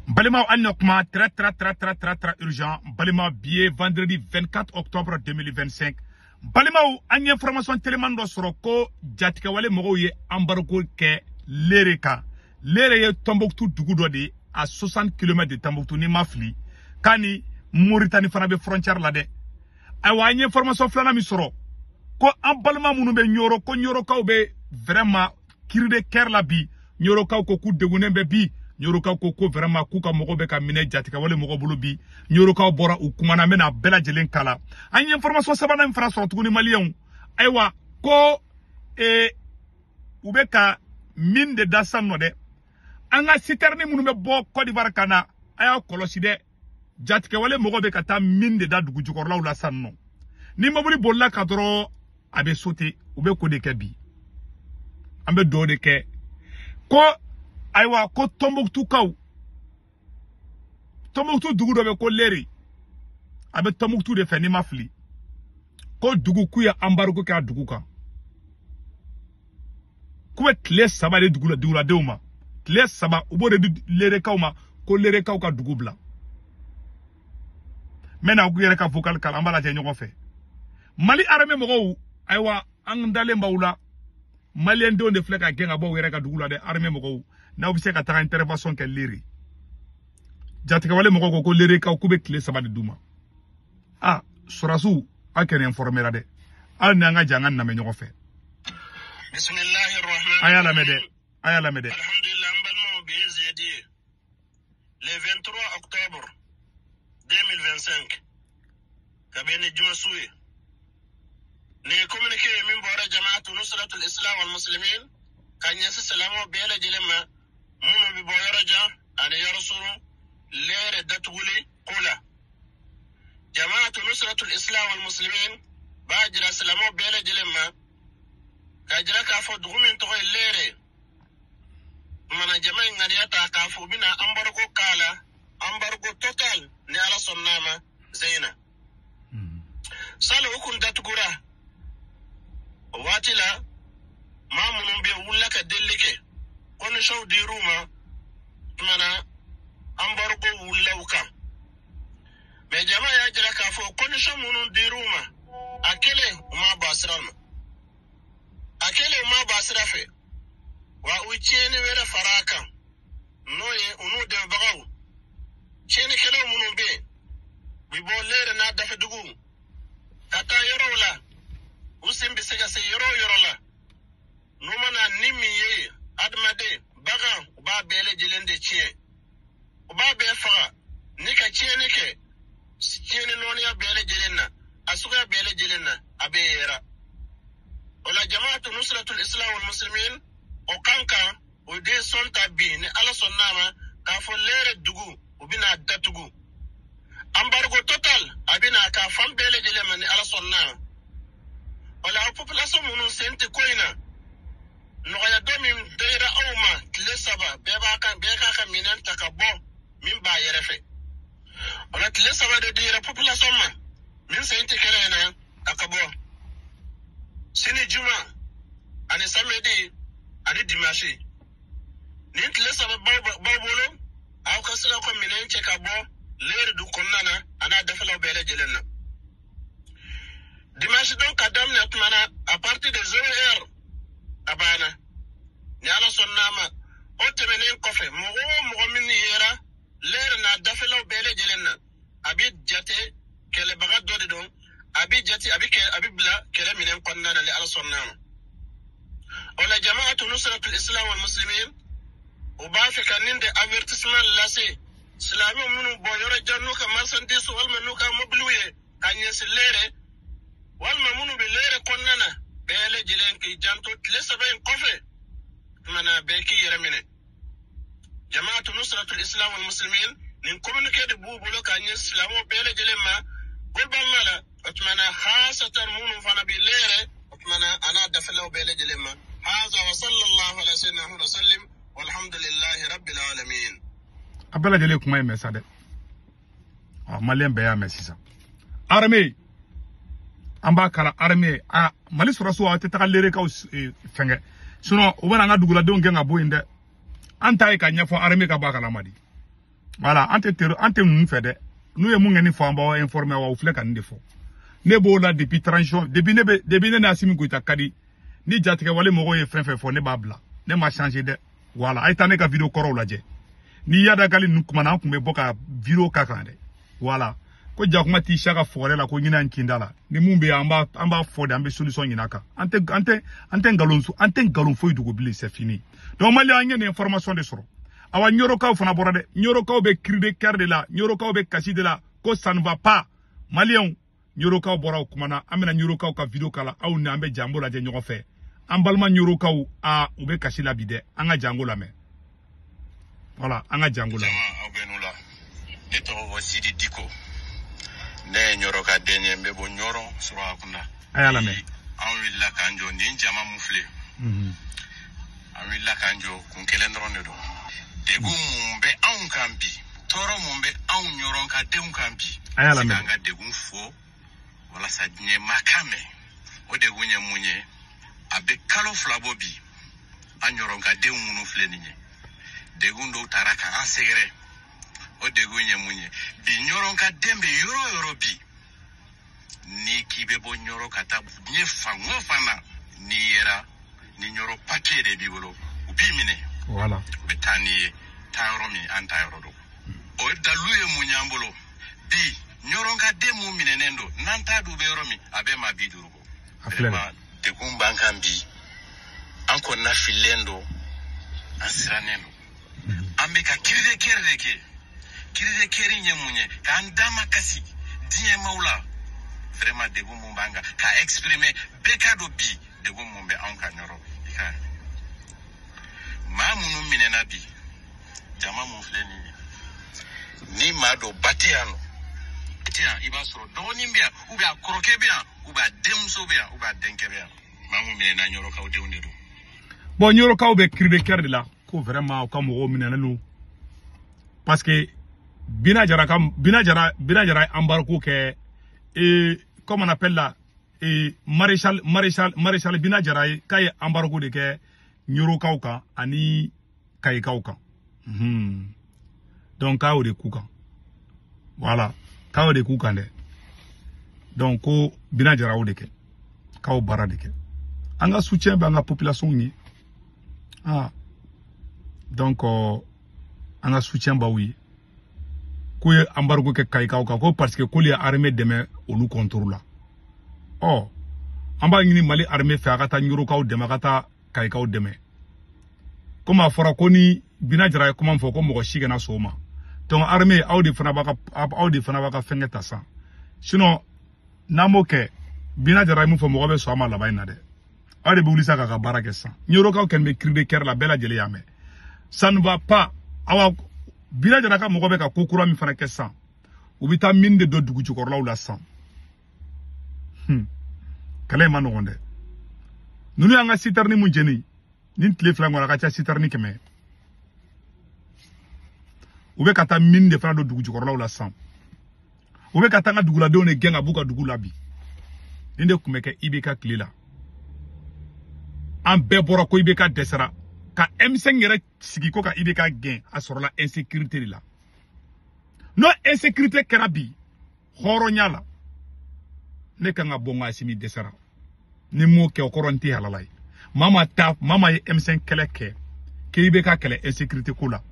Balimaw, an na kuma très très très très très très urgent. Balima, bi ye vendredi 24 octobre 2025. Balimaw, an ye information teliman dɔ sɔrɔ ko jatigɛwale mɔgɔw ye embargo kɛ Lere kan. Lere ye Tombouctou dugu dɔ de ye, à 60 km de Tombouctou, ni ma fili. K'a ni Mauritanie fana bɛ frontière la dɛ. Ayiwa, an ye information filanan min sɔrɔ ko an balima minnu bɛ Ɲoro, ko Ɲorokaw bɛ vraiment cri de cœur la bi. Ɲorokaw ko k'u degunnen bɛ bi. Ɲorokaw ko ko vraiment k'u ka mɔgɔw bɛ ka minɛ jatigɛwale mɔgɔ bolo bi. Ɲorokaw bɔra, u kumana, n bɛna bɛɛ lajɛlen kala. An ye information sabanan min fana sɔrɔ tuguni, maliyɛnw, ayiwa, ko u bɛ ka mine de da sisan nɔ dɛ. An ka citerne minnu bɛ bɔ Côte d'Ivoire ka na, a y'a kɔlɔsi dɛ, jatigɛwale mɔgɔ bɛ ka taa mine de da dugu jukɔrɔlaw la sisan nɔ. Ni mobili bolila ka dɔrɔn, a bɛ sauter. U bɛ ko de kɛ bi. An bɛ dugawu de kɛ ko ayiwa, ko Tombouctou, Tombouctou dugu dɔ bɛ ko Leri, a bɛ Tombouctou de fɛ, n'i ma fili, ko dugu k'u ye embargo kɛ a dugu kan, k'u bɛ tile 3 de dugu la, duguladenw ma tile 3, u b'o de di Lerekaw ma, ko Lerekaw ka dugu bila. N bɛna k'u yɛrɛ ka vocal kalan, an b'a lajɛ ɲɔgɔn fɛ. Mali armée mɔgɔw, ayiwa, an dalen b'aw la. Maliyɛn denw de filɛ ka gɛn ka bɔ u yɛrɛ ka dugu la dɛ. Armée mɔgɔw, n'aw bɛ se ka taga intervention kɛ Lere, jatigɛwale mɔgɔw ko ko Lerekaw k'u bɛ tile 3 de d'u ma. Ah, sɔrɔsiw, aw kɛnɛ informera dɛ. Hali ni an ka jɛ, an ka lamɛn ɲɔgɔn fɛ. A y'a lamɛn dɛ, a y'a lamɛn dɛ. Alhamdulillah, n balimaw, bi ye jeudi ye, le 23 octobre 2025, ka bɛn ni juma su ye. Nin ye communiqué ye min bɔra Jamaatu Nusratul Islam wal Muslimin ka ɲɛsin silamɛw bɛɛ lajɛlen ma minnu bɛ bɔ yɔrɔ jan ani yɔrɔ surun Lɛrɛ datuguli ko la. Jamaatu Nusratul Islam wal Muslimin b'a jira silamɛw bɛɛ lajɛlen ma k'a jira k'a fɔ dugu min tɔgɔ ye Lɛrɛ mana, jama in ŋaniya ta k'a fɔ u bɛna embargo k'a la, embargo total, ni Ala sɔnn'a ma. Zeyina sali o kun datugura o waati la, maa minnu bɛ yen wulila ka delili kɛ, condition dir'u ma, tumana embargo wulila u kan. Mais jama y'a jira k'a fɔ condition minnu dir'u ma, a kelen u m'a bɔ a sira ma, a kelen u m'a bɔ a sira fɛ, wa u tiɲɛni wɛrɛ fara a kan, n'o ye u n'u dɛmɛbagaw tiɲɛnikɛlaw minnu bɛ yen u bɛ bɔ Lɛrɛ n'a dafɛduguw ka taa yɔrɔw la, u sen bɛ se ka se yɔrɔ o yɔrɔ la, n'u mana ni min ye, adamaden, bagan, u b'a bɛɛ lajɛlen de tiɲɛ, u b'a bɛɛ faga ni ka tiɲɛni kɛ, tiɲɛni nɔɔniya bɛɛ lajɛlen na, a suguya bɛɛ lajɛlen na, a bɛɛ yera o la. Jamaatu Nusratul Islam wal Muslimin o kan kan o de sɔn ta bi, ni Ala sɔnn'a ma, k'a fɔ Lɛrɛ dugu u bɛna datugu, embargo total a bɛna k'a fan bɛɛ lajɛlen ma, ni Ala sɔnn'a ma. O la, population minnu sen tɛ ko in na, nɔgɔya dɔ min dira aw ma tile 3, bɛɛ b'a kan, bɛɛ k'a ka minɛn ta ka bɔ min b'a yɛrɛ fɛ. O la, tile 3 de dira population ma min sen tɛ kɛlɛ in na, a ka bɔ sini juma ani samedi ani dimanche. Nin tile 3 b'aw bolo, aw ka se ka minɛn cɛ ka bɔ Lɛrɛ du kɔnɔna na a n'a dafɛlaw bɛɛ lajɛlen na. Dimanche don ka daminɛ tuma na, à partir de 0 heure, a banna, ni Ala sɔnn'a ma. O tɛmɛnen kɔfɛ, mɔgɔ o mɔgɔ min yera Lɛrɛ n'a dafɛlaw bɛɛ lajɛlen na, a bɛ jate kɛlɛbaga dɔ de don, a bɛ jate, a bɛ kɛ, a bɛ bila kɛlɛ minɛn kɔnɔna na, ni Ala sɔnn'a ma. O la, Jamaatu Nusratul Islam wal Muslimin u b'a fɛ ka nin de avertissement lase silamɛw minnu bɔ yɔrɔ jan n'u ka marchandise walima n'u ka mobiliw ye ka ɲɛsin Lɛrɛ, walima minnu bɛ Lɛrɛ kɔnɔna na, bɛɛ lajɛlen k'i janto tile 3 in kɔfɛ, tumana bɛɛ k'i yɛrɛ minɛ. Jamaatu Nusratul Islam wal Muslimin, nin communiqué de b'u bolo ka ɲɛsin silamɛw bɛɛ lajɛlen ma globalement la, o tumana khasatan minnu fana bɛ Lɛrɛ, o tumana a n'a dafɛlaw bɛɛ lajɛlen ma. Haza wa sallallahu ala sayyidina Muhammad wa sallim, walhamdulillahi rabbil alamin. A bɛɛ lajɛlen kuma ye mɛn sa dɛ. Ɔ, maliyɛn bɛɛ y'a mɛn sisan. Armée, an b'a kala armée, a Mali sɔrɔsiw, aw tɛ taga Lerekaw fɛngɛ, sinon u bɛna an ka duguladenw gɛn ka bɔ yen dɛ. An ta ye ka ɲɛfɔ armée ka bɔ a kalama de. Voilà, an tɛ ninnu fɛ dɛ. N'u ye mun kɛ ni fɔ an b'aw informer wa u filɛ ka nin de fɔ. Ne b'o la depuis transition, depuis ne ni Assimi Goïta ka di. Ni jatigɛwale mɔgɔw ye fɛn fɛn fɔ ne b'a bila. Ne ma changer dɛ. Voilà, a ye taa ne ka vidéo kɔrɔw lajɛ. Ni Iyad Ag Ghali ninnu kumana an tun bɛ bɔ ka vidéo k'a kan dɛ. Voilà. Ko jakuma t'i siya ka fɔgɔrɛ la ko ɲinɛ kinda la. Ni mun bɛ yen an b'a fɔ de an bɛ solution ɲini a kan. An tɛ nkalon foyi dogo bilen, c'est fini. Donc Mali an ye nin information de sɔrɔ. Awa Ɲorokaw fana bɔra dɛ. Ɲorokaw bɛ cri de cœur de la. Ɲorokaw bɛ kasi de la ko ça ne va pas. Maliyɛnw Ɲorokaw bɔra o kuma na. An bɛna Ɲorokaw ka vidéo kala aw ni an bɛ jango lajɛ ɲɔgɔn fɛ. An balima Ɲorokaw a u bɛ kasi la bi dɛ. An ka jango lamɛn. Voilà, an ka jango lamɛn. Aw bɛ n'u la. Ne tɔgɔ ko Sidi Diko. Ne ye Ɲɔrɔ ka den ye, n bɛ bɔ Ɲɔrɔ Suraka kunda. A y'a lamɛn. An wulila k'an jɔ nin jama mun filɛ. An wulila k'an jɔ kun kelen dɔrɔn de don. Degun mun bɛ anw kan bi, tɔɔrɔ mun bɛ anw Ɲɔrɔ ka denw kan bi. A y'a lamɛn. An ka degun fɔ walasa diɲɛ maa kan mɛn. O degun ye mun ye? A bɛ kalo 2 bɔ bi, an Ɲɔrɔ ka denw minnu filɛ nin ye. Degun dɔw taara k'an sɛgɛrɛ. O degun ye mun ye? Bi Ɲɔrɔ ka den bɛ yɔrɔ o yɔrɔ bi, n'i k'i bɛ bɔ Ɲɔrɔ ka taa diɲɛ fan o fan na, n'i yera ni Ɲɔrɔ papiye de b'i bolo, u b'i minɛ. Voilà. U bɛ taa n'i ye taa yɔrɔ min an taa yɔrɔ don. O dalu ye mun y'an bolo? Bi Ɲɔrɔ ka den mun minɛnen don, n'an t'a dun bɛ yɔrɔ min, a bɛ maa 50 bɔ. A filɛ nin ye. Degun b'an kan bi, an kɔnɔna fililen don, an sirannen don. An bɛ ka cri de cœur de kɛ. Cri de cœur ye mun ye? K'an dama kasi diɲɛ maaw la. Vraiment degun mun b'an kan k'a exprimer bɛɛ k'a dɔn bi degun mun bɛ anw kan Ɲɔrɔ. I ka maa minnu minɛna bi, jama mun filɛ nin ye, ni maa dɔ ba tɛ yan nɔ, tɛ yan, i b'a sɔrɔ dɔgɔnin bɛ yan, ou bien a kɔrɔkɛ bɛ yan, ou bien a denmuso bɛ yan, ou bien a denkɛ bɛ yan. Maa mun minɛna Ɲɔrɔkaw denw de don. Bon, Ɲɔrɔkaw bɛ cri de cœur de la ko vraiment u ka mɔgɔw minɛnen don parce que Bina Jara embargo kɛ et comme on appelle là et maréchal Bina Jara ye k'a ye embargo de kɛ Ɲɔrɔkaw kan ani Kayikaw kan. Donc k'a y'o de k'u kan. Voilà, k'a y'o de k'u kan dɛ. Donc ko Bina Jara y'o de kɛ, k'a y'o baara de kɛ. An ka soutien bɛ an ka population ye. Ah, donc an ka soutien b'aw ye. K'u ye embargo kɛ Kayikaw kan ko parce que k'olu ye armée dɛmɛ olu contre la. Ɔ, an b'a ɲini Mali armée fɛ a ka taa Ɲɔrɔkaw dɛmɛ, a ka taa Kayikaw dɛmɛ. Komi a fɔra ko ni Bina Jara ye kuma min fɔ ko mɔgɔ si kana sɔn o ma. Donc armée aw de fana b'a ka fɛnkɛ ta san. Sinon n'an m'o kɛ, Bina Jara ye mun fɔ mɔgɔ bɛ sɔn a ma laban in na dɛ. Aw de bɛ wuli sa k'a ka baara kɛ sisan. Ɲɔrɔkaw kɔni bɛ cri de cœur la, bɛɛ lajɛlen y'a mɛn. Ça ne va pas. Awa Bina Jara ka mɔgɔ bɛ ka ko kura min fana kɛ sisan, u bɛ taa mine de don dugu jukɔrɔlaw la sisan. Kɛlɛ in ma nɔgɔn dɛ. Ninnu y'an ka citerne mun jeni nin tile 2 kɔnɔ, a ka ca citerne 100. U bɛ ka taa mine de fana don dugu jukɔrɔlaw la sisan. U bɛ ka taa an ka duguladenw de gɛn ka b'u ka dugu la bi. Nin de tun bɛ kɛ IBK tile la. An bɛɛ bɔra ko IBK dɛsɛra. Ka M5 yɛrɛ sigi ko ka IBK gɛn, a sɔrɔla insécurité de la. N'o insécurité kɛra bi hɔrɔnya la, ne kan ka bɔ n ka Assimi dɛsɛra. Ni m'o kɛ o kɔrɔ n tɛ halala ye. Maa ye M5 kɛlɛ kɛ k'i IBK kɛlɛ insécurité ko la.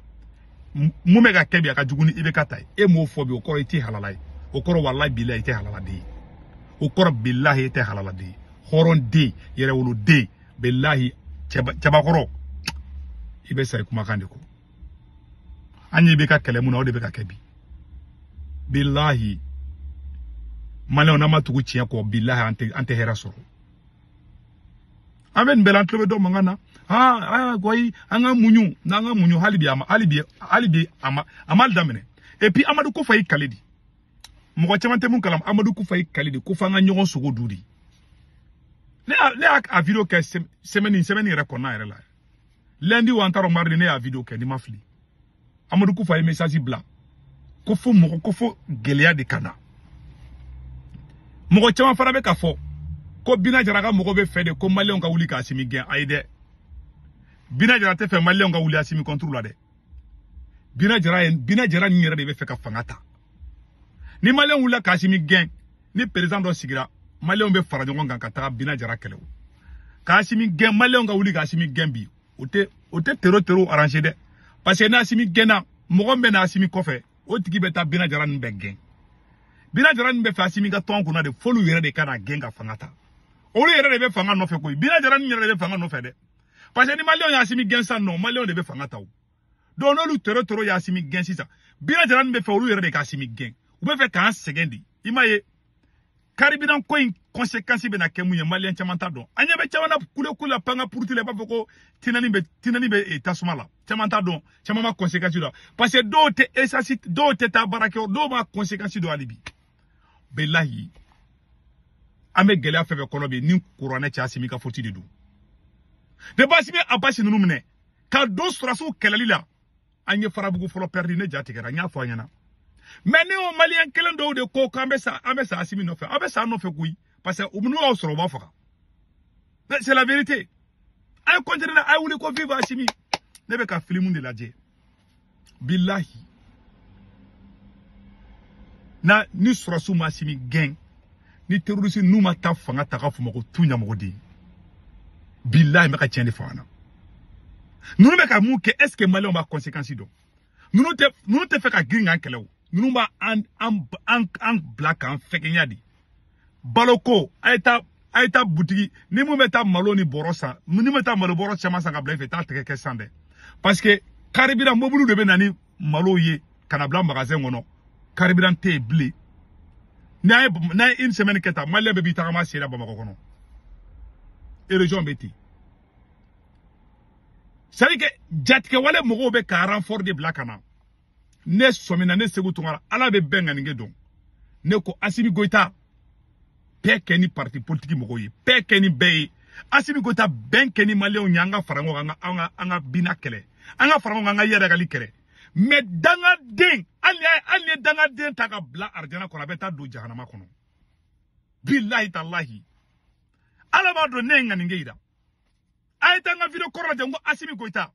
Mun bɛ ka kɛ bi a ka jugu ni IBK ta ye. E m'o fɔ bi o kɔrɔ i tɛ halala ye. O kɔrɔ walahi bilahi i tɛ halaladen ye. O kɔrɔ bilahi i tɛ halaladen ye. Hɔrɔnden, yɛrɛwoloden, bilahi cɛbakɔrɔ. I bɛ sa i kumakan de kɔ. An ɲɛ bɛ ka kɛlɛ mun na o de bɛ ka kɛ bi. Bilahi Maliyɛnw n'an ma tugu tiɲɛ kɔ, bilahi an tɛ hɛrɛ sɔrɔ. An bɛ nin bɛɛ la an tulo bɛ dɔ mankan na. Wayi an ka muɲu, n'an ka muɲu hali bi a ma daminɛ. Et puis Amadou Koufa y'i kale de. Mɔgɔ caman tɛ mun kalama, Amadou Koufa y'i kale de ko f'an ka ɲɔgɔn sogo dun de. Ne y'a vidéo kɛ semaine yɛrɛ kɔnɔna yɛrɛ la. Lundi ou an taara mardi ne y'a vidéo kɛ ni ma fili. Amadou Koufa ye message bila ko fo mɔgɔ ko fo gɛlɛya de ka na. Mɔgɔ caman fana bɛ ka fɔ ko Bina Jara ka mɔgɔ bɛ fɛ de ko Maliyɛnw ka wuli ka Assimi gɛn. Ayi dɛ, Bina Jara tɛ fɛ Maliyɛnw ka wuli Assimi contre la dɛ. Bina Jara ni yɛrɛ de bɛ fɛ ka fanga ta. Ni maliyɛnw wulila k'Asimi gɛn, ni président dɔ sigira, maliyɛnw bɛ fara ɲɔgɔn kan ka taga Bina Jara kɛlɛ o. K'Asimi gɛn, maliyɛnw ka wuli k'Asimi gɛn bi, o tɛ terro arranger dɛ. Parce que n'Asimi gɛnna, mɔgɔ min bɛ na Asimi kɔfɛ, o tigi bɛ taa Bina Jara ninnu bɛɛ gɛn. Bina Jara ninnu bɛ fɛ Asimi ka tɔn kunna de, f'olu yɛrɛ de ka na gɛn ka fanga ta. Olu yɛrɛ de bɛ fanga nɔfɛ koyi. Bina Jara ninnu yɛrɛ de bɛ fanga nɔfɛ dɛ. Parce que ni maliyɛnw y'Asimi gɛn sisan nɔ, maliyɛnw de bɛ fanga ta o. Donc n'olu terro y'Asimi gɛn sisan, Bina Jara ninnu bɛ fɛ olu yɛrɛ de k'Asimi gɛn. U bɛ fɛ k'an sɛgɛn de. I m'a ye, carburant ko in conséquence bɛna kɛ mun ye, maliyɛn caman t'a dɔn. An ɲɛ bɛ caman na kule kule la, panga puruti la, i b'a fɔ ko tinani bɛ tasuma la. Caman t'a dɔn, caman ma conséquence dɔn. Parce que dɔw tɛ essence, dɔw tɛ taa baara kɛ, dɔw ma conséquence dɔn hali bi. Bilahi, an bɛ gɛlɛya fɛn fɛn kɔnɔ bi, ni kuranɛ cɛ Asimi ka faute de don. Ne Asimi Abasi ninnu minɛ ka don sɔrɔsiw kɛlɛli la, an ye Farabugu fɔlɔ perdu, ne ja tigɛra, n y'a fɔ a ɲɛna. Mais ne o maliyɛn kelen dɔw de ko k'an bɛ sa Asimi nɔfɛ, aw bɛ sa nɔfɛ koyi, parce que u n'u y'aw sɔrɔ u b'a faga. C'est la vérité. A ye continuer, a ye wuli ko vive Asimi. Ne bɛ ka film de lajɛ. Bilahi. Na ni sɔrɔsiw ma Asimi gɛn, ni terroriste n'u ma taa fanga ta k'a fɔ ma ko tu ɲamɔgɔden. Bilahi, n bɛ ka tiɲɛ de fɔ an na. Ninnu bɛ ka mun kɛ, est ce que maliyɛnw b'a conséquence dɔn? Ninnu tɛ fɛ ka girin k'an kɛlɛ o. Ninnu b'a an bila k'an fɛgɛnya de. Baloko, a ye taa butigi, ni mun bɛ taa malo ni bɔrɔ san, ni mun bɛ taa malo bɔrɔ caman san ka bila i fɛ, taa tɛgɛ kɛ san dɛ. Parce que carburant mobili de bɛ na ni malo ye ka na bila magasin kɔnɔ, carburant tɛ yen bilen. N'a ye une semaine kɛ tan, maliyɛn bɛɛ b'i tagama sen na Bamakɔ kɔnɔ. Région bɛ ten. C'est à dire que jatigɛwale mɔgɔw bɛ ka renfort de bila ka na. Ne sɔmina, ne Segu Tunkara, Ala bɛ bɛn ŋaninge dɔn. Ne ko Asimi Goïta, bɛɛ kɛ ni parti politique mɔgɔw ye, bɛɛ kɛ ni bɛɛ ye. Asimi Goïta, bɛn kɛ ni maliyɛnw ye, an ka fara ɲɔgɔn kan, an ka Bina kɛlɛ, an ka fara ɲɔgɔn kan, an ka yɛrɛgali kɛlɛ. Mais dangaden, hali ni ye dangaden ta ka bila arijana kɔnɔ, a bɛ taa don jahanama kɔnɔ. Bilahi talahi, Ala b'a dɔn ne ye ŋaninge yira. A ye taa n ka video kɔrɔ lajɛ, n ko Asimi Goïta,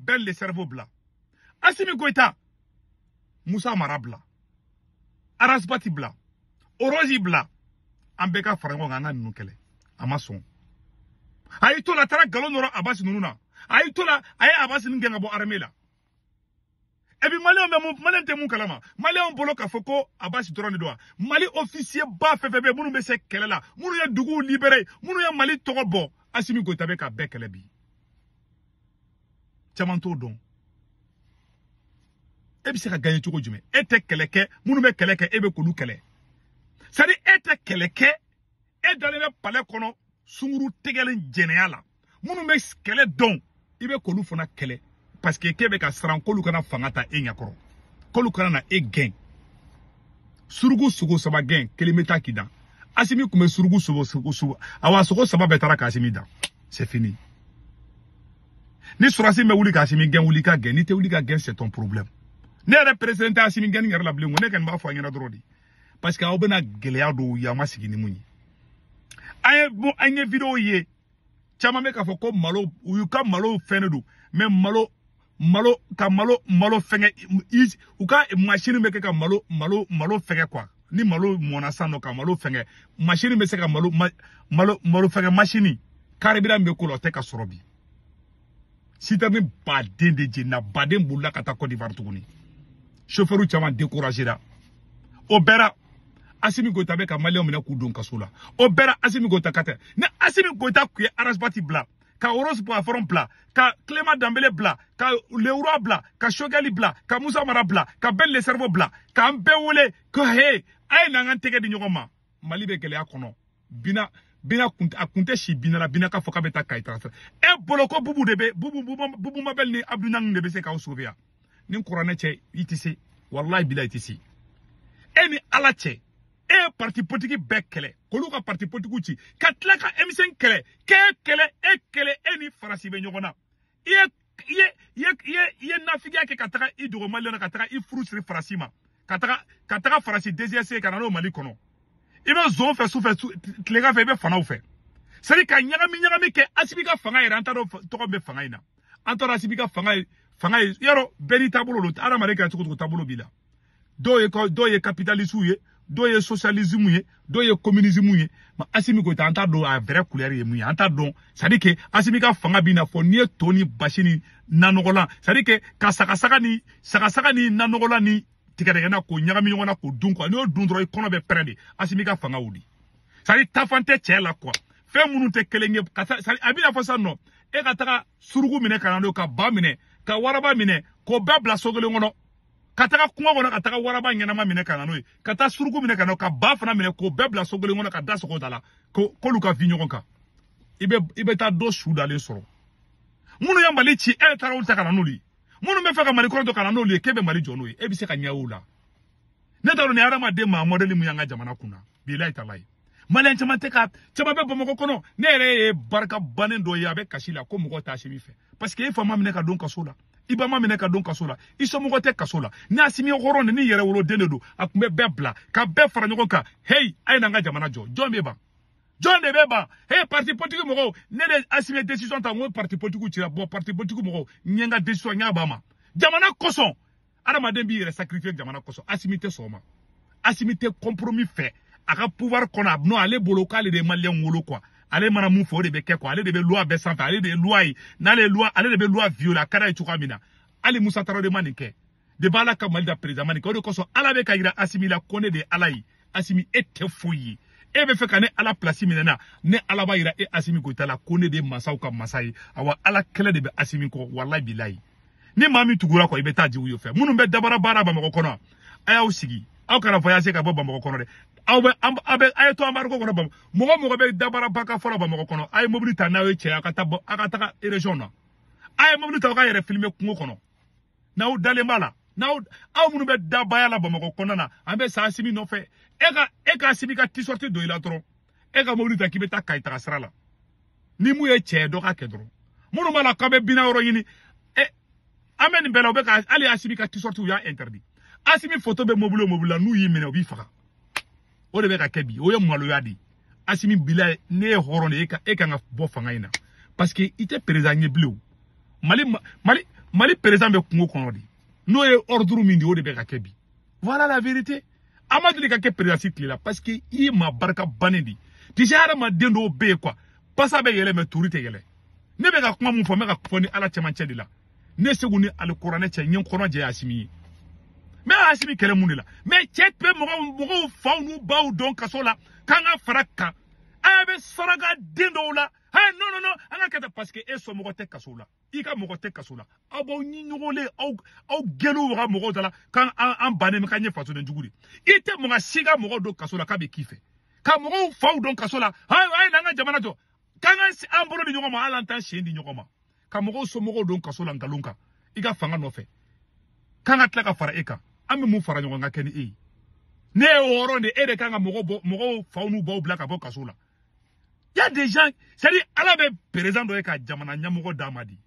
bɛn le cerveau bila. Asimi Goïta, Musa Mara bila, Arasbati bila, Oroji bila, an bɛɛ ka fara ɲɔgɔn kan, an ka ninnu kɛlɛ. A ma sɔn. A y'i to la, a taara nkalon nɔrɔ Abasi ninnu na. A y'i to la, a ye Abasi ninnu gɛn ka bɔ armée la. Et puis maliyɛnw bɛ mun, maliyɛn tɛ mun kalama, maliyɛnw bolo k'a fɔ ko Abasi dɔrɔn de don wa. Mali officier ba fɛn fɛn bɛ yen, minnu bɛ se kɛlɛ la, minnu ye duguw libéré, minnu ye Mali tɔgɔ bɔ, Asimi Goïta bɛ ka bɛɛ kɛlɛ bi. Caman t'o dɔn. E bɛ se ka gagner cogo jumɛn? E tɛ kɛlɛ kɛ, minnu bɛ kɛlɛ kɛ, e bɛ k'olu kɛlɛ. C'est à dire e tɛ kɛlɛ kɛ, e dalen bɛ palais kɔnɔ sunguru tɛgɛlen jɛnɛya la. Minnu bɛ kɛlɛ dɔn, i bɛ k'olu fana kɛlɛ. Parce que k'e bɛ ka siran k'olu kana fanga ta e ɲɛkɔrɔ, k'olu kana na e gɛn. Suruku sogo saba gɛn, kelen bɛ taa k'i dan. Asimi tun bɛ suruku sogo, awa sogo saba bɛɛ taara k'Asimi dan. C'est fini. Ni sɔrɔsi bɛ wuli k'Asimi gɛn, wuli ka gɛn. N'i tɛ wuli ka gɛn, c'est ton problème. Ne yɛrɛ président tɛ Asimi gɛnni yɛrɛ la bilen ko ne kɔni b'a fɔ a ɲɛna dɔrɔn de. Parce que aw bɛna gɛlɛya dɔw ye, aw ma sigi ni mun ye. An ye vidéo ye, caman bɛ k'a fɔ ko malo, u y'u ka malo fɛn de don, mais malo fɛngɛ, u ka machine bɛ kɛ ka malo fɛngɛ quoi. Ni malo mɔnna sisan nɔ ka malo fɛngɛ, machine bɛ se ka malo fɛngɛ machine, carburant bɛ ko la, o tɛ ka sɔrɔ bi. Citerne baden de jenina, baden bolila ka taa Côte d'Ivoire tuguni. Chauffeur caman découragé la. O bɛɛ la, Asimi Goïta bɛ ka maliyɛnw minɛ k'u don kaso la. O bɛɛ la, Asimi Goïta ka tɛ. Ni Asimi Goïta tun ye Arasbati bila, ka Rose Poivron bila, ka Clément Dembélé bila, ka Leroy bila, ka Chogali bila, ka Musa Mara bila, ka Ben le Cerveau bila, k'an bɛɛ wele ko he, a ye n'an k'an tɛgɛ di ɲɔgɔn ma. Mali bɛ gɛlɛya kɔnɔ. Bina a kun tɛ si Bina la, Bina k'a fɔ k'a bɛ taa Kayi transfert. E bolo ko Bubu de bɛ, Bubu Mabel ni Abdou Niang de bɛ se k'aw sauver yan. Ni kuranɛ cɛ, i tɛ se. Walahi bilahi, i tɛ se. E ni Ala cɛ, e ye parti politique bɛɛ kɛlɛ, k'olu ka parti politique ci, ka tila ka M5 kɛlɛ, k'e kɛlɛ, e kɛlɛ, e ni Faransi bɛ ɲɔgɔn na. I ye nafigiya kɛ ka taga i dogo maliyɛn na, ka taga i furu siri Faransi ma, ka taga Faransi DGSE ka na n'o Mali kɔnɔ. I bɛ zon fɛ su fɛ, tilegan fɛ, i bɛ fanaw fɛ. C'est à dire ka ɲagami kɛ Asimi ka fanga yɛrɛ, an t'a dɔn tɔgɔ bɛ fanga in na. An t'a dɔn Asimi ka fanga ye Fanga ye yɔrɔ bɛɛ n'i taabolo don, hadamaden kɛra cogo cogo taabolo b'i la. Dɔw ye capitaliste ye, dɔw ye socialisme ye, dɔw ye communisme ye. Mais Assimi Goïta, an t'a dɔn a vraie couleur ye mun ye, an t'a dɔn. C'est à dire que Assimi ka fanga b'i n'a fɔ n'i ye to ni basi ni nanɔgɔlan, c'est à dire que ka sagasaga ni nanɔgɔlan ni tigɛdɛgɛna k'o ɲagami ɲɔgɔn na k'o dun quoi. N'i y'o dun dɔrɔn i kɔnɔ bɛ pɛrɛn de. Assimi ka fanga o de. C'est à dire tafan tɛ cɛ la quoi. Fɛn minnu tɛ kelen ye ka taa, a bɛna fɔ sisan nɔ e ka taga suruku minɛ ka na n'o ye, ka ba minɛ, ka waraba minɛ, k'o bɛɛ bila so kelen kɔnɔ, ka taga kungo kɔnɔ ka taga waraba ɲɛnama minɛ ka na n'o ye, ka taa suruku minɛ ka na, ka ba fana minɛ k'o bɛɛ bila so kelen kɔnɔ ka da sogo da la k'olu ka vi ɲɔgɔn kan. I bɛ taa dɔ su dalen sɔrɔ. Minnu ye Mali ci, e taara olu ta ka na n'olu ye. Minnu bɛ fɛ ka Mali kɔrɔ dɔ ka na n'olu ye, k'e bɛ Mali jɔ n'o ye, e bɛ se ka ɲɛ o la. Ne t'a dɔn ni hadamaden maa mɔdɛli mun y'an ka jamana kunna, bilayi talayi. Maliyɛn caman tɛ ka caman bɛ Bamakɔ kɔnɔ. Ne yɛrɛ ye barika bannen dɔ ye, a bɛ kasi la ko mɔgɔ t'a Assimi fɛ. Parce que e fa ma minɛ ka don kaso la, i ba ma minɛ ka don kaso la, i somɔgɔ tɛ kaso la. Ni Assimi hɔrɔn de, ni yɛrɛ woloden de don, a tun bɛ bɛɛ bila ka bɛɛ fara ɲɔgɔn kan. Hey, a ye n'an ka jamana jɔ. Jɔn bɛ ban? Jɔn de bɛ ban? Hey, parti politique mɔgɔw, ne de Assimi ye décision ta, n ko parti politique cira. Bon, parti politique mɔgɔw, n ye n ka décision, n y'a ban ma. Jamana kosɔn, hadamaden b'i yɛrɛ sacrifier jamana kosɔn. Assimi tɛ sɔn o ma. Assimi tɛ compromis fɛ. A ka pouvoir kɔnɔ, non, ale bolo k'ale de ye maliyɛn wolo quoi. Ale mana mun fɔ o de bɛ kɛ quoi. Ale de bɛ loi bɛɛ sanfɛ, ale de ye loi ye. N'ale ye loi, ale de bɛ loi violer, a ka d'a ye cogoya min na. Hali Musa Tarawele ma nin kɛ. De b'a la ka Mali da président ma nin kɛ. O de kosɔn Ala bɛ ka yira Assimi la ko ne de ye Ala ye. Assimi, e tɛ foyi ye. E bɛ fɛ ka ne Ala place minɛ na, ne Ala b'a yira e Assimi Goïta la ko ne de ye masaw ka masa ye. Awa Ala kɛlɛ de bɛ Assimi kɔ, walayi bilayi. Ni maa min tugura kɔ, i bɛ taa jiw fɛ. Minnu bɛ dabara baara Bamakɔ kɔnɔ, a y'aw sigi. Aw kana voyager ka bɔ Bamakɔ kɔnɔ dɛ. Aw bɛ aw bɛ a ye to embargo kɔnɔ Bamakɔ. Mɔgɔ mɔgɔ bɛ dabara ba ka fɔlɔ Bamakɔ kɔnɔ, a ye mobili ta n'aw ye cɛ, aw ka taa bɔ, aw ka taga région na. A ye mobili ta aw ka yɛrɛ filmer kungo kɔnɔ. N'aw dalen b'a la, n'aw aw minnu bɛ dabaya la Bamakɔ kɔnɔna na, an bɛ sa Assimi nɔfɛ. E ka Assimi ka t-shirt don i la dɔrɔn, e ka mobili ta k'i bɛ taa Kayi taga sira la. Ni mun ye cɛ ye, dɔ ka kɛ dɔrɔn. Minnu b'a la k'aw bɛ bina yɔrɔ ɲini, an bɛ nin bɛɛ la, u bɛ ka hali Assimi ka t-shirt u y'a interdit. Assimi photo bɛ mobili o mobili la, n'u y'i minɛ u b'i faga. O de bɛ ka kɛ bi, o ye maloya de ye. Assimi bila, ne ye hɔrɔn de ye, e kan ka bɔ fanga in na. Parce que i tɛ président ye bilen o. Mali président bɛ kungo kɔnɔ de. N'o ye ordre min di, o de bɛ ka kɛ bi. Voilà la vérité. A ma deli ka kɛ président si tile la, parce que i ye maa barika bannen de ye. Tu sais, hadamaden dɔw bɛ yen quoi, basa bɛ yɛlɛ mais turi tɛ yɛlɛ. Ne bɛ ka kuma mun fɔ, n bɛ ka fɔ ni Ala cɛmancɛ de la. Ne Segu ni Alikuranɛ cɛ, n ye n kɔnɔ jɛ Assimi ye. Mais Assimi kɛlɛ mun de la? Mais cɛ bɛ mɔgɔw faw n'u baw dɔn kaso la, k'an ka fara kan. A bɛ saraka den dɔw la. Hey, non non non, an ka kɛ tan parce que e somɔgɔ tɛ kaso la. I ka mɔgɔ tɛ kaso la. Aw b'aw ɲi ɲɔgɔnlen, aw gɛlɛw ka mɔgɔw da la k'an an bannen bɛ k'an ye fasoden jugu de. I tɛ mɔgɔ si ka mɔgɔ don kaso la k'a bɛ k'i fɛ. Ka mɔgɔw faw dɔn kaso la, a ye n'an ka jamana jɔ. K'an ka an bolo di ɲɔgɔn ma, hali an t'an sen di ɲɔgɔn ma. Ka mɔgɔw somɔgɔw don kaso la nkalon kan, i ka fanga nɔfɛ. K'an ka tila ka fara e kan. An bɛ mun fara ɲɔgɔn kan kɛ ni e ye? Ne ye hɔrɔn de, e de kan ka mɔgɔ bɔ, mɔgɔw faw n'u baw bila ka bɔ kaso la. Y a des gens, c'est-à-dire Ala bɛ président dɔ ye ka jamana ɲɛmɔgɔ d'a ma de.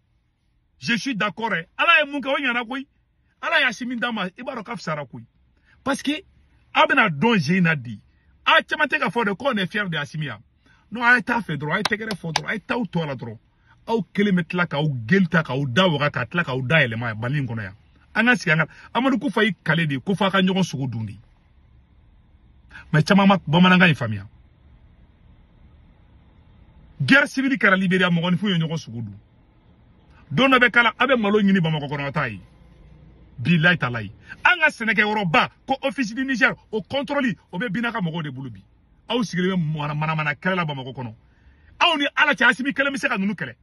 Je suis d'accord, Ala ye mun kɛ o ɲɛna koyi. Ala y'a si min d'a ma, i b'a dɔn k'a fisayara koyi. Parce que aw bɛna dɔn je in na di. A caman tɛ ka fɔ de qu'on est fier de Assimi ya. Non, a ye taa fɛ dɔrɔn, a ye tɛgɛrɛ fɔ dɔrɔn, a ye t'aw tɔ la dɔrɔn. Aw kelen bɛ tila k'aw geli ta k'aw da waga ka tila k'aw da yɛlɛma Mali in kɔnɔ yan. An ka sigi an ka Amadu Kufa y'i kale de ko f'a ka ɲɔgɔn sogo dun de. Mais caman ma bamanankan in faamuya. Guerre civile kɛra Libéria, mɔgɔninfinw ye ɲɔgɔn sogo dun. Don dɔ bɛ k'ala, a bɛ malo ɲini Bamakɔ kɔnɔ ka taa ye. Bilayi talayi. An ka sɛnɛkɛyɔrɔba ko office du Niger, o contrôle o bɛ Bina ka mɔgɔw de bolo bi. Aw sigilen bɛ manamana kɛlɛ la Bamakɔ kɔnɔ. Aw ni Ala cɛ, Assimi kɛlɛ bɛ se ka ninnu kɛlɛ.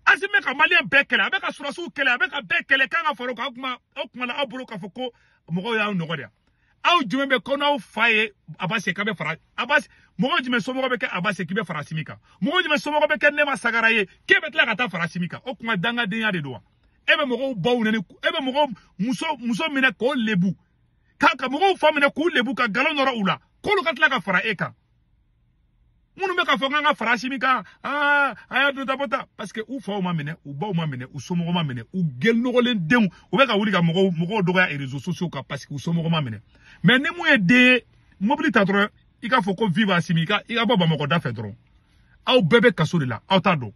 Assimi bɛ ka maliyɛn bɛɛ kɛlɛ, a bɛ ka sɔrɔsiw kɛlɛ, a bɛ ka bɛɛ kɛlɛ, k'an ka fara o kan. Aw kuma la aw bolo k'a fɔ ko mɔgɔw y'aw nɔgɔ de. Aw jumɛn bɛ ko n'aw fa ye Abase k'a bɛ fara Abase, mɔgɔ jumɛn somɔgɔ bɛ kɛ Abase k'i bɛ fara Assimi kan? Mɔgɔ jumɛn somɔgɔ bɛ kɛ Nema Sagara ye k'e bɛ tila ka taa fara Assimi kan? O kuma dangadenya de don wa? E bɛ mɔgɔw baw nɛni, e bɛ mɔgɔw muso minɛ k'o lebu, ka mɔgɔw fa minɛ k'u lebu ka nkalon nɔrɔ u la, k'olu ka tila ka fara e kan. Minnu bɛ k'a fɔ k'an ka fara Assimi kan, aa a y'a don ta bɔ ta, parce que u faw ma minɛ, u baw ma minɛ, u somɔgɔw ma minɛ, u gɛlɛnɔgɔlen denw u bɛ ka wuli ka mɔgɔw dɔgɔya réseaux sociaux kan parce que u somɔgɔw ma minɛ. Mais ni mun ye den ye, mobili ta dɔrɔn i k'a fɔ ko vive Assimi, i ka bɔ Bamakɔ da fɛ dɔrɔn, aw bɛɛ bɛ kaso de la, aw t'a dɔn.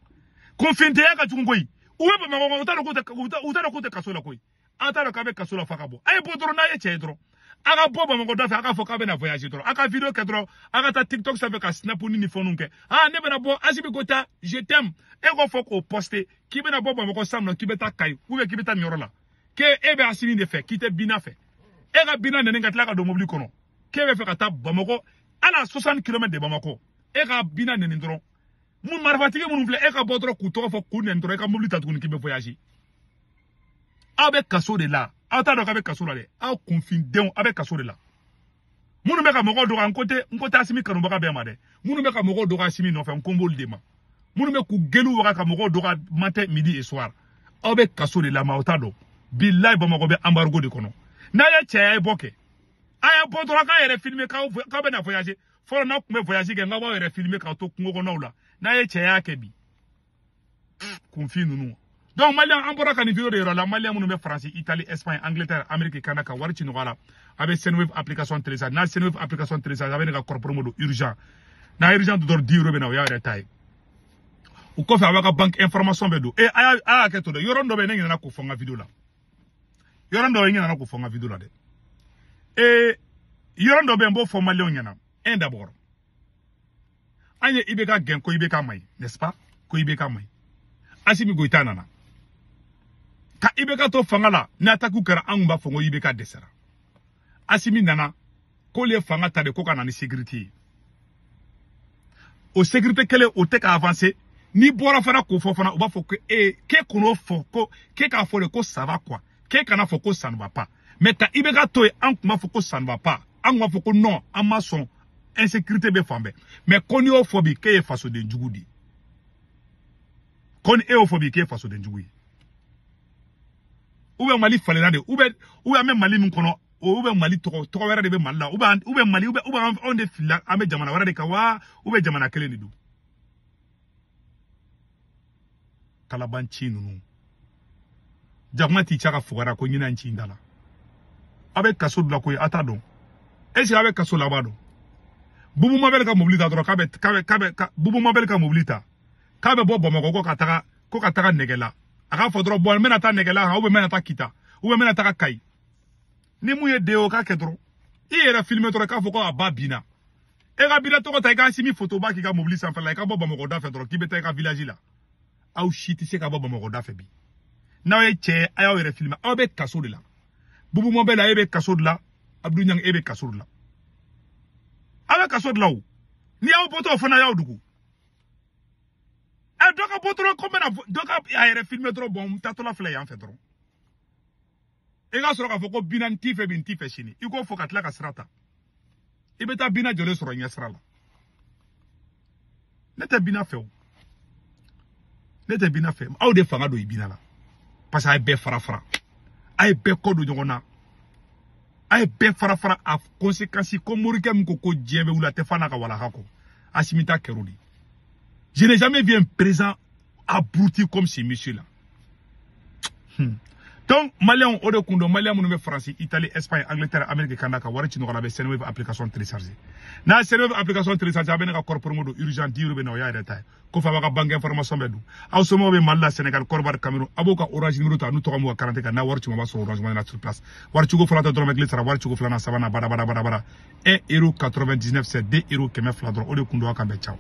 Kunfintenya ka jugu koyi. U bɛ Bamakɔ, u t'a dɔn k'u tɛ kaso la koyi. An t'a dɔn k'a bɛ kaso la fa ka bɔ. A ye bɔ dɔrɔn n'a ye cɛ ye dɔrɔn. A ka bɔ Bamakɔ da fɛ, a k'a fɔ k'a bɛna voyage dɔrɔn. A ka vidéo kɛ dɔrɔn, a ka taa TikTok sanfɛ ka snap ni fɛnw kɛ. Ah, ne bɛna bɔ Assimi Goïta, je t'aime. E k'o fɔ k'o poster k'i bɛna bɔ Bamakɔ sisan nɔ, k'i bɛ taa Kayi ou bien k'i bɛ taa nin yɔrɔ la. K'e e bɛ Assimi de fɛ, k'i tɛ Bina fɛ. E ka Bina nɛni ka tila ka don mobili kɔnɔ. K'e bɛ fɛ ka taa Bamakɔ, hali 60 km de Bamakɔ. E ka Bina nɛni dɔrɔn. Mun marifatigi minnu filɛ, e ka bɔ dɔrɔn k'u tɔgɔ fɔ k'u nɛni dɔrɔn, e ka mobili ta tuguni k'i bɛ voyage. Aw bɛ kaso de la. Aw t'a dɔn k'a bɛ kaso la dɛ. Aw kunfindenw, aw bɛ kaso de la. Minnu bɛ ka mɔgɔw dɔgɔya, n ko tɛ Assimi kanubaga bɛɛ ma dɛ. Minnu bɛ ka mɔgɔw dɔgɔya Assimi nɔfɛ, n ko n b'olu de ma. Minnu bɛ k'u gelu waga ka mɔgɔw dɔgɔya matin, midi et soir. Aw bɛ kaso de la, mais aw t'a dɔn. Bilayi, Bamakɔ bɛ embargo de kɔnɔ. N'a ye cɛya ye bɔ kɛ. A y'a bɔ dɔrɔn k'a yɛrɛ filmer k'aw bɛna voyager. Fɔlɔ n'aw tun bɛ voyage kɛ, n k'aw b'aw yɛrɛ filmer k'aw to kungo kɔnɔnaw la. N'a ye cɛya kɛ bi. Kunfin ninnu. Donc Malien, an bɔra ka nin vidéo de yɔrɔ la. Malien minnu bɛ France, Italie, Espagne, Angleterre, Amérique, Canada ka wari ci nɔgɔya la, a bɛ Sendwave application télécharger. N'a Sendwave application télécharger, a bɛ ne ka code promo don urgent. N'a urgent don dɔrɔn, 10 euros bɛ na, o y'a yɛrɛ ta ye. O kɔfɛ, a b'a ka banque information bɛ don. E a y'a kɛ to dɛ. Yɔrɔ dɔ bɛ yen, ne ɲinɛna k'o fɔ n ka vidéo la. Yɔrɔ dɔ bɛ yen, n ɲinɛna k'o fɔ n ka vidéo la dɛ. Ee, yɔrɔ dɔ bɛ yen, n b'o fɔ Malienw ɲɛna. Un d'abord. An ye IBK gɛn ko IBK man ɲi, n'est-ce pas? Ko IBK man ɲi. Assimi Goïta nana. Ka IBK to fanga la, ni attaque kɛra, an kun b'a fɔ ko IBK dɛsɛra. Assimi nana, k'olu ye fanga ta de ko ka na ni sécurité ye. O sécurité kelen, o tɛ ka avancer. N'i bɔra fana k'o fɔ fana, u b'a fɔ ko e k'e kan'o fɔ, ko k'e k'a fɔ de ko ça va quoi. K'e kana fɔ ko ça ne va pas. Mais ka IBK to yen, an kun b'a fɔ ko ça ne va pas. An kun b'a fɔ ko non, an ma sɔn, insécurité bɛ fan bɛɛ. Mais ko n'i y'o fɔ bi, k'e ye fasoden jugu de ye. Ko ni e y'o fɔ bi, k'e ye fasoden jugu ye. Ou bien Mali falenna de, ou bien an bɛ Mali min kɔnɔ, ou bien Mali tɔgɔ wɛrɛ de bɛ Mali la, ou bien Mali, ou bien anw de filila, an bɛ jamana wɛrɛ de kan wa, ou bien jamana kelen de don. Kalabanci ninnu. Jakuma t'i ca ka fugara ko ɲinan ci da la. A bɛ kaso de la koyi, a t'a dɔn. Est-ce que a bɛ kaso la, a b'a dɔn. Bubu Mabel ka mobili ta dɔrɔn, k'a bɛ Bubu Mabel ka mobili ta. K'a bɛ bɔ Bamakɔ ko ka taga Nɛgɛla. A k'a fɔ dɔrɔn, bon, n bɛna taa Nɛgɛla, ou bien n bɛna taa Kita, ou bien n bɛna taga Kayi. Ni mun ye den ye, o k'a kɛ dɔrɔn. I yɛrɛ filmer dɔrɔn k'a fɔ ko a ba binna. E ka binna tɔgɔ ta, i ka Assimi photo ba k'i ka mobili sanfɛla la, i ka bɔ Bamakɔ da fɛ dɔrɔn k'i bɛ taa i ka village la. Aw si tɛ se ka bɔ Bamakɔ da fɛ bi. N'aw ye cɛ ye, a y'aw yɛrɛ filmer, aw bɛ kaso de la. Bubu Mabel, e bɛ kaso de la. Abdou Niang, e bɛ kaso de la. Aw bɛ kaso de la o. Ni y'aw bɔtɔ fana, y'aw dugu. Ɛ, dɔ ka bɔ dɔrɔn ko n bɛna dɔ ka a yɛrɛ filmer dɔrɔn, bon, n taatɔla filɛ yan fɛ dɔrɔn. I ka sɔrɔ k'a fɔ ko Bina n t'i fɛ bi, n t'i fɛ sini. I k'o fɔ ka tila ka sira ta. I bɛ taa Bina jɔlen sɔrɔ ɲɛ sira la. Ne tɛ Bina fɛ o. Ne tɛ Bina fɛ. Aw de fanga don i Bina la. Parce que a ye bɛɛ fara fara. A ye bɛɛ kɔ don ɲɔgɔn na. A ye bɛɛ fara fara, a conséquence ko morikɛ min ko diɲɛ bɛ wuli, a tɛ fa n'a ka walaka kɔ. Assimi ta kɛr'o de. Je n'ai jamais vu un président abruti comme ce monsieur-là. Donc, Malien, o de kun don. Malien minnu bɛ France, Italie, Espagne, Angleterre, Amérique, Canada ka wari ci ɲɔgɔn na, a bɛ Sendwave application télécharger. N'a ye Sendwave application télécharger, a bɛ ne ka code promo don urgent, 10 euros bɛ na, o y'a yɛrɛ ta ye. Kɔfɛ, a b'a ka banque information bɛɛ don. Aw somɔgɔw bɛ Mali la, Sénégal, Côte d'Ivoire, Cameroun, a b'o ka Orange numéro ta, n'u tɔgɔ m'u ka carte kan, n'a wari ci ma, b'a sɔrɔ Orange Money na sur place. Wari ciko fɔlɔ tɛ dɔrɔmɛ kelen sara, wari ciko filanan, sabanan, bada bada bada bada. 1 euro 99, c'est 2 euros 200 dɔrɔn. O de kun don, aw kan bɛn, ciao.